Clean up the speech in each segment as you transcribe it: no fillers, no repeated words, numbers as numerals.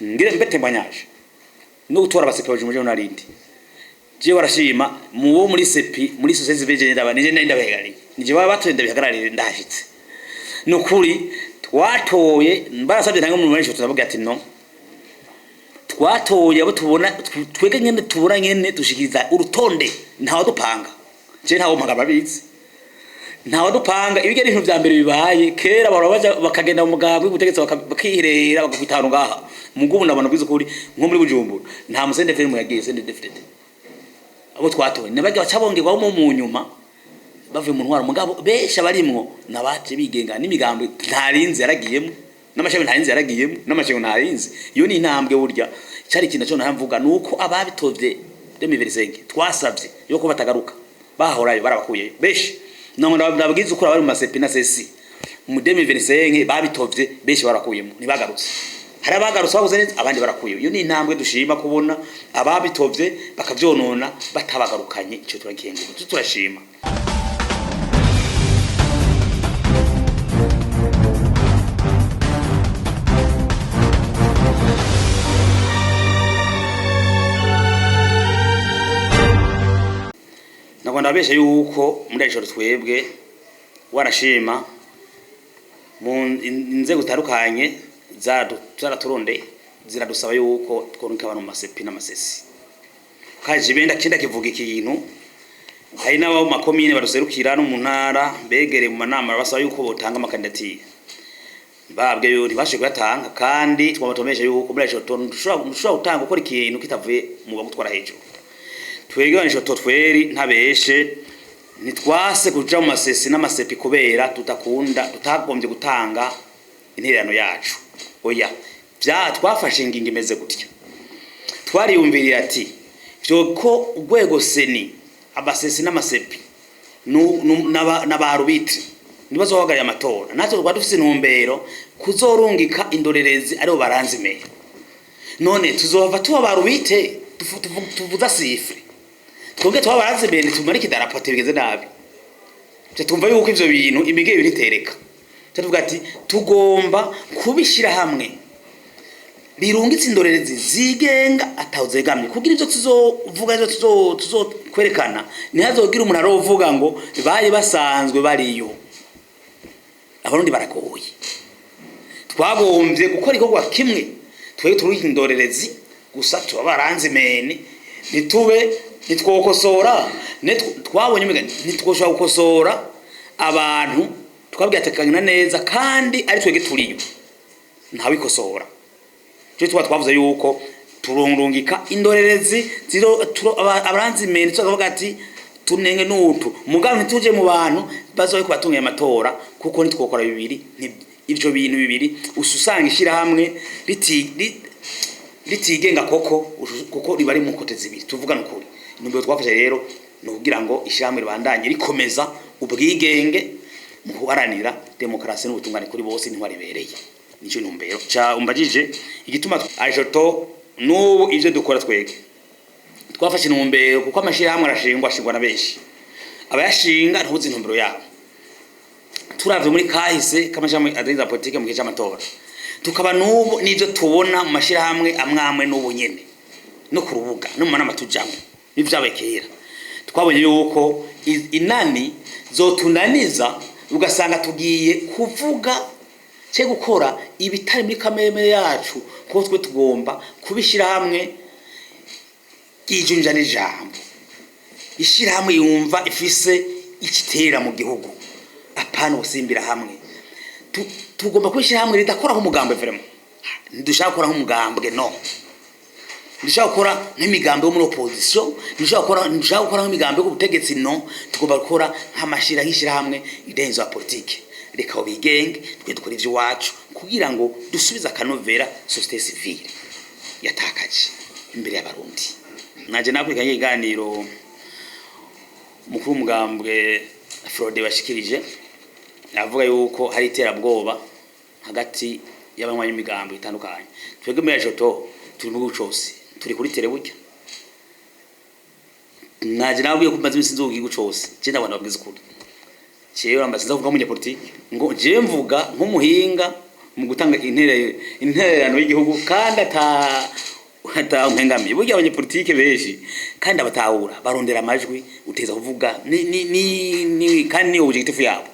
Ngire mbe témoignage no gutora aba CEPI bajumuje narindi. Je warashima mu wo muri CEPI, muri société civile, je ndaba nije ndabahagarariye, nije baba batoye ndabihagarariye, ndahashitse. Nukuri twatoye barasabye ntange mu benshi, turavuga ati no twatoye abo tubona twege nyene, tubona nyene, dushikiriza urutonde. Ntawe dupanga, je ntawe mpanga, babizi, ntawe dupanga. Ibigera ibintu vya mbere bibaye kera, bahora baja bakagenda mu mugambwe w'ubutegetsi, bakihirera, bakakwita ahantu ngaha. Mugubu ndabona bwiza ukuri, nko muri Bujumbura nta mu CNDD mu yagiye CNDD-FDD. Abo twatoye nabajya baca bongerwamo mu nyuma bavuye mu ntwaro, mugabo benshi abarimwo nabaje bigenga, n'imigambi ntarinzi yaragiyemo, n'amashami ntarinzi yaragiyemo, n'amashengo ntarinzi. Iyo ni intambwe. Burya cyari ikintu cyo ntamvuga nuko ababitovye 2025 twasavye yuko batagaruka, bahorayo barabakuyeyo benshi. None ndababwiza ukuri, abari mu ma CEPI na CECI mu 2025 babitovye benshi barakuyemo, ntibagarutse. Hari abagarutse babuze neza, abandi barakuyeyo. Iyo ni intambwe dushima, kubona ababitovye bakavyonona batabagarukanye. Ico turakenguruka, turashima. Nagomba ndabesha yuko muri ijoro twebwe warashima mu inzego zitandukanye zaraturondeye, ziradusaba yuko tworunka abantu mu ma CEPI n'ama CECI. Kaje benda kinda kivuga ikintu, hari n'abo mu makomine baduserukira no mu ntara begereye mu manama basaba yuko botanga ama candidatures, babwe yo ntibashe kuyatanga. Kandi twabatomesha yuko muri ico dushobora gutanga gukora ikintu kitavuye mu bagutwara hejuru. Twegeranije tweri ntabeshe, ntitwase kuja mu ma CECI n'ama CEPI kubera tudakunda, tutagombye gutanga intererano yacu, oya. Bya twafashe ingingo imeze gutya: twariyumviriye ati ko urwego CENI, aba CECI n'ama CEPI n'aba arbitres nibo bazohagarariye amatora, natwe twari dufise intumbero kuzorungika indorerezi aribo baranzimeye. None tuzohava tuba ba arbitres, tuvuza sifflet, twebwe tuba baranzimeye, tumara idarapo bigeze nabi. Tuca tumva yuko ivyo bintu imigeye biritereka, tuvuga ati tugomba kubishyira hamwe rirungitse indorerezi zigenga atawuzegamye, kugira ivyo tuzovuga, ivyo tuzokwerekana, ntihazogira umuntu arovuga ngo bari basanzwe bariyo. Abarundi baragoye. Twagombye gukora igikorwa kimwe, twebwe turi indorerezi gusa, tuba baranzimene, ntitube ntitwokosora. Twabonye ntitwoshobora gukosora abantu, twabwiye neza kandi ari twebwe turiyo, ntawikosora. Cyo tuba twavuze yuko turungika indorerezi abaranzimene, tukavuga ati tunenge nutu, mugabo ntituje mu bantu bazoye kubatunganya amatora, kuko nitwokora bibiri. Ivyo bintu bibiri usanga ishirahamwe ritigenga koko, kuko riba ari mu côtés zibiri. Tuvugana ukuri, intumbero twafashe rero ni ukugira ngo ishirahamwe ribandanye rikomeza ubwigenge mu guharanira demokarasi n'ubutungane kuri bose, intwari ibereye. Nico ntumbero ca umbajije igituma ajoto. N'ubu ivyo dukora twege twafashe intumbero, kuko amashirahamwe arashingwa, ashingwa na benshi, abayashinga ntuzi intumbero yabo. Turavye muri kahise k'amashirahamwe adangiza politike mu gihe c'amatora, tukaba n'ubu n'ivyo tubona mu mashirahamwe amwamwe n'ubu nyene no ku rubuga no mu manama tujamwo n'ivyabaye kera, twabonye yuko inani zotunaniza, ugasanga tugiye kuvuga cyo gukora ibitari muri kamere yacu, kuko twe tugomba kubishyira hamwe ryijunja n'ijambo, ishyirahamwe yumva ifise ikitera mu gihugu, apana gusimbira hamwe. Tugomba kubishyira hamwe ridakora nk'umugambwe. Vraiment ntidushaka gukora nk'umugambwe, no ntidushaka gukora nk'imigambi yo muri opposition, ntidushaka gukora nk'imigambi yo ku butegetsi, no tugomba gukora nk'ishyirahamwe irenze wa politike. Reka abo bigenge, twe dukora ivy'iwacu kugira ngo dusubize akanovera société civile yatakaje imbere y'Abarundi. Naje nakurikiranye ikiganiro umukuru w'umugambwe Frode bashikirije, avuga yuko hari iterabwoba hagati y'abanywanyi b'imigambi itandukanye. Twebwe muri ajoto turi mu gihugu cose, turi kuri terrain. Burya naje nabwiye ko maze iminsi nzuga igihugu cose. Je ndabona babwiza ukuri, jewe mba sinza kuvuga umunyapolitike, ngo jewe mvuga nk'umuhinga. mu gutanga intererano y'igihugu, kandi ata mpengamiye. Burya abanyepolitike benshi kandi abatahura barondera amajwi, uteza kuvuga ni kandi ni objectif yabo.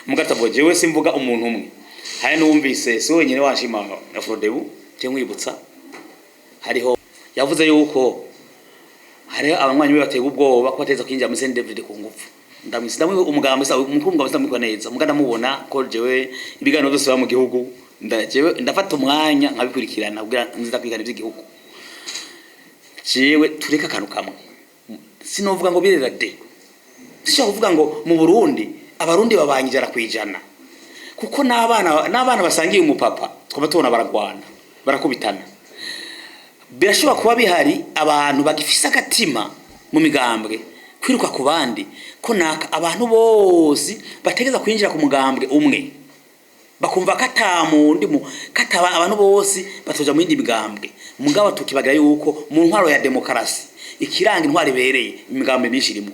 Mugatavuga jewe simvuga umuntu umwe, hari n'uwumvise si wenyine washima Afrodebu. Je nkwibutsa, hariho yavuze yuko hariho abanywanyi be batega ubwoba ko bateza kwinjira muri CNDD-FDD ku ngufu. Ndamwisi ndamwe umugambi sa umukuru umugambi ndamwikwa neza, muga ndamubona ko jewe ibiganiro byose biba mu gihugu, jewe ndafata umwanya nkabikurikirana kugira nziza kwigana iby'igihugu. Jewe tureka akantu kamwe, sinovuga ngo birera de, sishobora kuvuga ngo mu Burundi Abarundi babanye 100%, kuko n'abana basangiye umupapa twaba tubona baragwana, barakubitana. Birashobora kuba bihari abantu bagifise agatima mu migambwe kwiruka ku bandi, ko naka abantu bose bategeza kwinjira ku mugambwe umwe, bakumva ko ata mundi kataba abantu bose batoja mu yindi migambwe. Mugabo tukibagira yuko mu ntwaro ya demokarasi ikiranga intwaro ibereye imigambwe myinshi irimo,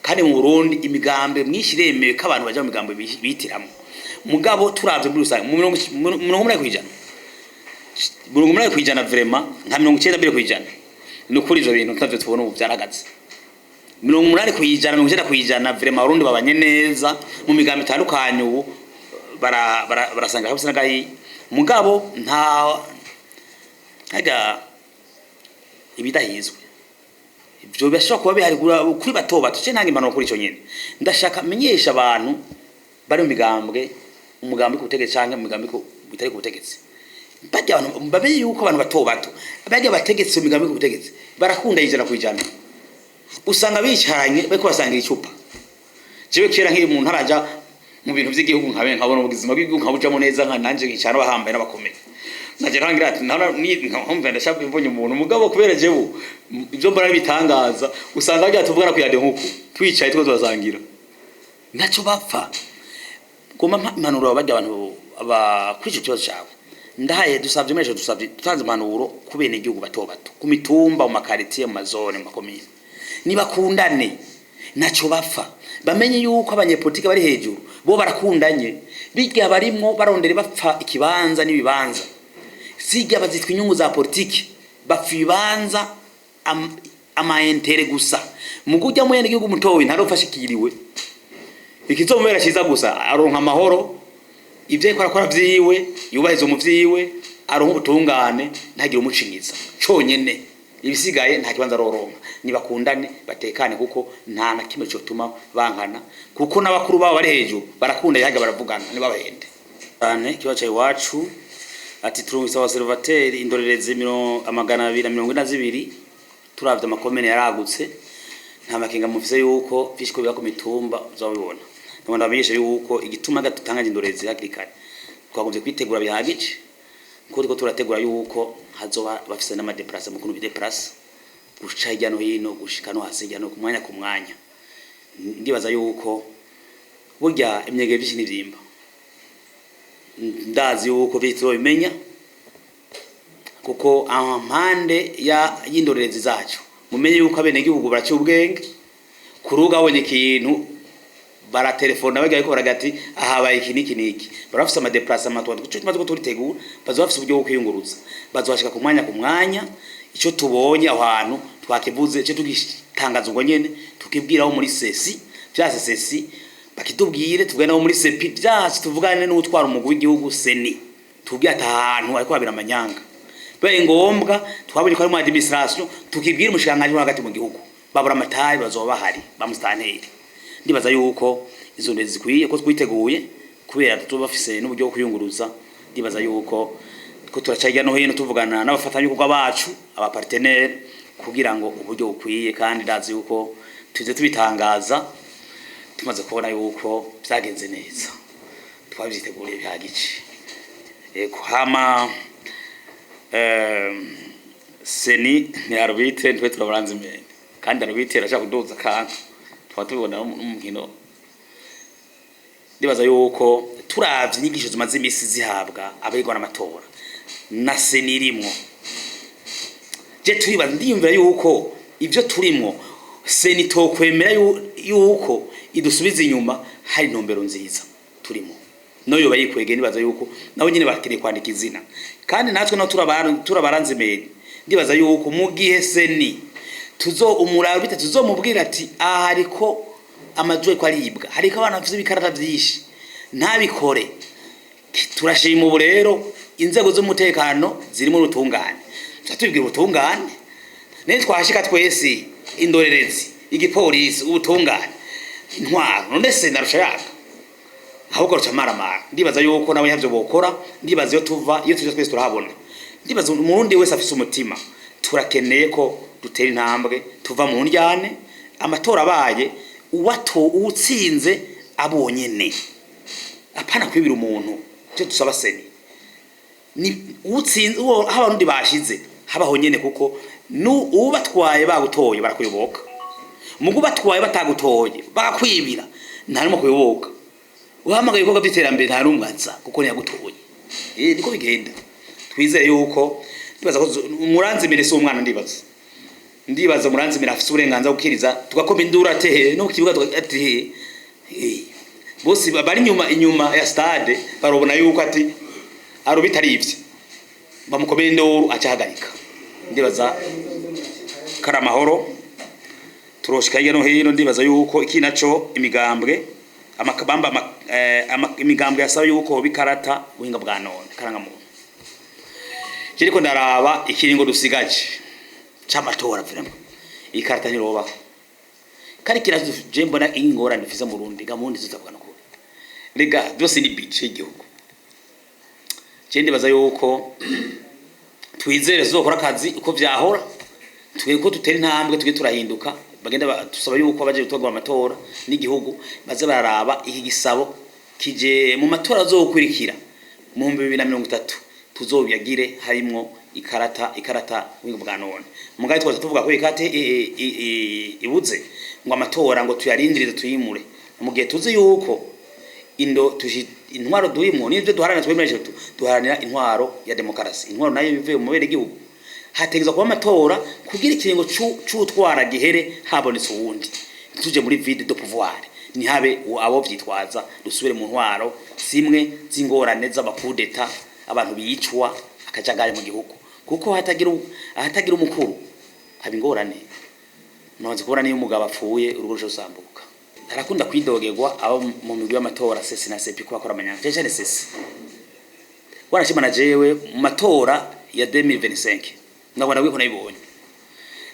kandi mu Burundi imigambwe myinshi iremewe ko abantu baja mu migambwe bitiramwo. Mugabo turavye muri rusange, mu 80%, 80%, vraiment nka 92%, ni ukuri ivyo bintu ntavyo tubona ubu, vyaragaze. 80%, 90% vraiment Abarundi babanye neza mu migambi itandukanye. Ubu barasanga kabisa n'agahiye. Mugabo nta harya ibidahizwe, ivyo birashobora kuba bihari kuri bato bato. Ce ntanga impanuro kuri ico nyene, ndashaka menyesha abantu bari mu migambwe, umugambi ku butegetsi canke mu migambi bitari ku butegetsi, barya abantu bamenye yuko abantu bato bato, barya bategetsi mu migambi ku butegetsi, barakunda 100%. Usanga bicaranye bariko basangira icupa. Jewe kera nkiri mu ntaraja mu bintu vy'igihugu, nkabe nkabona ubuzima bw'igihugu nkabujamo neza, nka nanje nkicara bahambaye n'abakomeye, nkaje ntangira ati nara ni nkumva ndashaka mbonye umuntu. Mugabo kubera jewe ivyo mbona ari bitangaza, usanga bagira tuvugana kuyade nkuko twicaye two turasangira, ntaco bapfa. Goma impanuro barya abantu aba kuri ico kibazo cawe, ndahaye dusavye mesho, dusavye dutanze impanuro ku bene igihugu bato bato, ku mitumba, mu makaritiye, mu mazone, mu makomine: nibakundane, ntaco bapfa. Bamenye yuko abanyepolitike bari hejuru bo barakundanye, bijya barimwo barondera bapfa ikibanza n'ibibanza, sijya bazitwa inyungu za politiki, bapfa ibibanza, ama intérêts gusa. Mugu ujya mwene igihugu mutoyi ntarofashikiriwe, ikizomubera ciza gusa aronka amahoro, ivyo ariko arakora vyiwe yubahiriza mu vyiwe, aronka ubutungane, ntagire umucinyiza conyene. Ibisigaye nta kibanza aroronka. Nibakundane, batekane, kuko nta na kimwe cotuma bankana, kuko n'abakuru babo bari hejuru barakunda, yaga baravugana, ntibabahende cyane. Ikibazo ca iwacu ati turungitse aba observateurs, indorerezi 242, turavye amakomene yaragutse, nta makenga mufise yuko vyinshi ko biba ku mitumba uzabibona? Ntabwo ndabamenyesha yuko igituma dutangaje indorerezi hakiri kare, twagombye kwitegura bihagije, kuko turiko turategura yuko hazoba bafise n'ama déplacements, mu kuntu bi déplaça guca hirya no hino, gushika no hasi hirya no ku mwanya ku mwanya. Ndibaza yuko burya imyenge vyinshi n'ivyimba, ndazi yuko vyinshi tuzobimenya, kuko ampande ya y'indorerezi zacu, mumenye yuko abenegihugu baraciye ubwenge. Kuruga abonye ikintu baratelefona, bagira ariko baragira ati ahabaye iki niki niki. Barafise ama déplacements, tuba tumaze ko turitegura, bazoba bafise uburyo bwo kwiyunguruza, bazohashika ku mwanya ku mwanya. Ico tubonye aho hantu twakivuze, ico tugitangaza ubwo nyene, tukibwira abo muri CECI vyase, CECI bakitubwire, tuvugane nabo muri CEPI vyase, tuvugane n'utwara umugwi w'igihugu CENI, tubwire ati ahantu ariko habera amanyanga. Bibaye ngombwa, twabonye ko ari mu administration, tukibwira umushikiranganji wo hagati mu gihugu, babura amatari bazoba bahari bamusitanteri. Ndibaza yuko izo ndezi zikwiye ko twiteguye, kubera tuba bafise n'uburyo bwo kwiyunguruza. Ndibaza yuko ko turaca hirya no hino tuvugana n'abafatanyabikorwa bacu, aba partenaires, kugira ngo uburyo bukwiye, kandi ndazi yuko tuze tubitangaza tumaze kubona yuko vyagenze neza, twabyiteguriye bihagije. Ego, hama CENI ni arbitre, ntwe turabaranze imbere, kandi arbitre arashaka kuduza akantu tukaba tubibona no mu nkino. Ndibaza yuko turavye inyigisho zimaze imisi zihabwa abegwa n'amatora na CENI irimwo, je turibaza, ndiyumvira yuko ivyo turimwo CENI tokwemera yuko idusubiza inyuma. Hari intumbero nziza turimo. No yoba yikwegeye, nibaza yuko nabo nyine bakeneye kwandika izina. Kandi natwe naho turabaranze ndibaza yuko mu gihe CENI tuzo umuraro bite, tuzomubwira ati aha hariko amajwi ko aribwa, hariko abantu bafite ibikarata vyinshi, ntabikore. Turashima ubu rero inzego z'umutekano zirimo urutungane, tuba tubibwira ubutungane none twashika twese, indorerezi, igipolisi, ubutungane, intwaro. None se narusha yaka ahubwo ruca maramara. Ndibaza yuko nawe yavyo bokora. Ndibaza iyo tuva, iyo tuje, twese turahabona. Ndibaza umurundi wese afise umutima, turakeneye ko dutera intambwe, tuva mu ndyane. Amatora abaye, uwato uwutsinze abonyene, apana kwibira umuntu. Icyo dusaba CENI ni utsinze uwo aho abarundi bashize habaho nyene, kuko nu ubatwaye bagutoye barakuyoboka, mugu batwaye batagutoye bakakwibira, nta numwe kuyoboka. Uhamagaye ibikorwa by'iterambere, nta numwe aza kuko ntiyagutoye. Niko bigenda. Twizere yuko, ndibaza ko umuranzimire si umwana. Ndibaza umuranzimire afise uburenganzira bwo gukiriza, tugakoma induru atehe no ku kibuga atehe. Bose bari inyuma ya stade barobona yuko ati arubita arivye, bamukomeye induru acahagarika. Ndibaza kari amahoro, turoshika hirya no hino. Ndibaza yuko iki naco imigambwe amakabamba imigambwe yasaba yuko bikarata buhinga bwa none karangamuntu. Je ariko ndaraba ikiringo dusigaje c'amatora, vraiment ikarata ntiroba. Kandi kirazo je mbona ingorane dufise mu Burundi, gamundi tuzavuga nukuri, rega byose ni budget y'igihugu. Je ndibaza yuko twizere tuzokora akazi uko vyahora, twe ko dutera intambwe, tuge turahinduka. Bagenda tusaba yuko abaje gutegura amatora n'igihugu baze bararaba iki gisabo kije mu matora azokurikira mu 2030, tuzobyagire harimwo ikarata buhinga bwa none. Mugabe twaza tuvuga ko ikarata ibuze ngo amatora ngo tuyarindirize, tuyimure, mu gihe tuzi yuko indo tuji intwaro duhimwo n'ivyo duharanira twemeje, duharanira intwaro ya demokarasi. Intwaro nayo bivuye mu bene gihugu, hategezwa kuba amatora kugira ikiringo c'utwara gihere habonetse uwundi, tuje muri vide de pouvoir, ntihabe abo vyitwaza, dusubire mu ntwaro zimwe z'ingorane z'amakudeta, abantu bicwa, akajagari mu gihugu, kuko ahatagira umukuru haba ingorane. Murabanza kubona niyo umugabo apfuye urugo ruca rusambuka. Harakunda kwidogerwa abo mu migwi y'amatora, CECI na CEPI, ko bakora amanyanga, cyane cyane CECI. Warashima na jewe mu matora ya 2025 ndabona wiko nabibonye,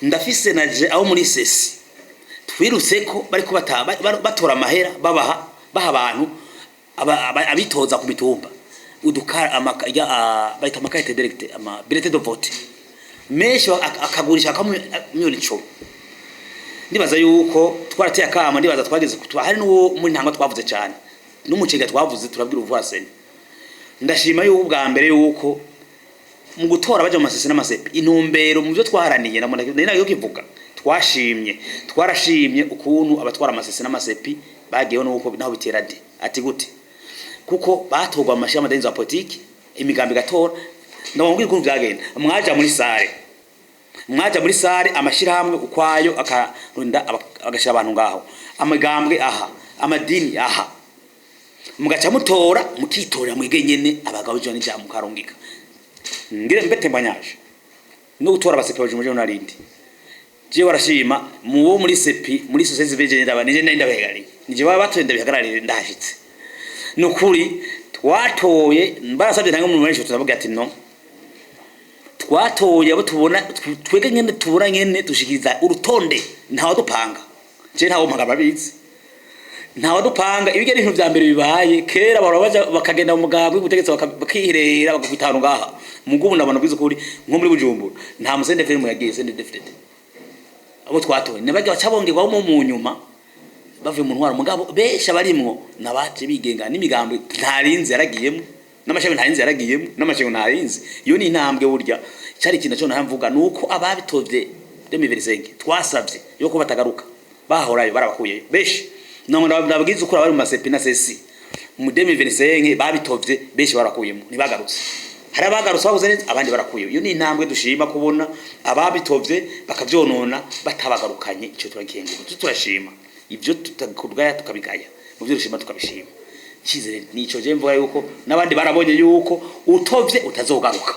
ndafise na je abo muri CECI twirutse ko bariko batora amahera, babaha, baha abantu abitoza ku mitumba uduka amaka ya bayita ama carte directe, ama bulletin de vote menshi, akagurisha 10 miliyoni. Ndibaza yuko twarateye akamo, ndibaza twageze hari n'uwo muri ntango twavuze cyane n'umucega twavuze, turabwira uvuwaseni. Ndashima yuko ubwa mbere yuko mu gutora baja mu ma CECI n'ama CEPI, intumbero mu byo twaharaniye na nayo kivuga, twashimye, twarashimye ukuntu abatwara ama CECI n'ama CEPI bagiyeho, nuko naho bitera de ati gute, kuko batorwa mu mashami za politiki, imigambi igatora. Ndababwira ukuntu byagenda. Mwaja muri salle, amashirahamwe ukwayo, akarunda agashira abantu ngaho, amagambwe aha, amadini aha, mugaca mutora, mukitorera mwige nyene abagabo ijana n'ijambo mukarungika. Ngire mbe témoignage no gutora aba CEPI baje muri narindi. Je warashima mu wo muri CEPI, muri société civile ndaba nije ndabihagarariye, nije baba batoye ndabihagarariye. Ndahashitse nukuri twatoye, barasabye ntange mu menshi, turavuga ati no twatoye abo tubona twege nyene, tubona nyene, dushikiriza urutonde. Ntawe dupanga, je ntawe mpanga, babizi ntawe dupanga. Ibigera ibintu vya mbere bibaye kera, bahora baja bakagenda mu mugambwe w'ubutegetsi bakihirera bakakwitana ngaha. Mugubu ndabona bwiza ukuri, nko muri Bujumbura nta musende film yagiye sende defitete. Abo twatoye nabajya baca bongerwamo mu nyuma bavuye mu ntwaro, mugabo benshi abarimwo nabaje bigenga n'imigambi ntarinzi yaragiyemo, n'amashami ntarinzi yaragiyemo, n'amashingo ntarinzi. Iyo ni intambwe. Burya cyari ikintu cyo ntamvuga nuko ababitovye 2025 twasavye yuko batagaruka, bahorayo barabakuyeyo benshi. None ndababwiza ukuri, abari mu ma CEPI na CECI mu 2025 babitovye benshi barakuyemo, ntibagarutse. Hari abagarutse babuze neza, abandi barakuyeyo. Iyo ni intambwe dushima, kubona ababitovye bakavyonona batabagarukanye. Ico turakenguruka, turashima. Ibyo tutakubwaya tukabigaya, mu byo dushima tukabishima. Icyizere nico je mvuga yuko n'abandi barabonye yuko utovye utazogaruka.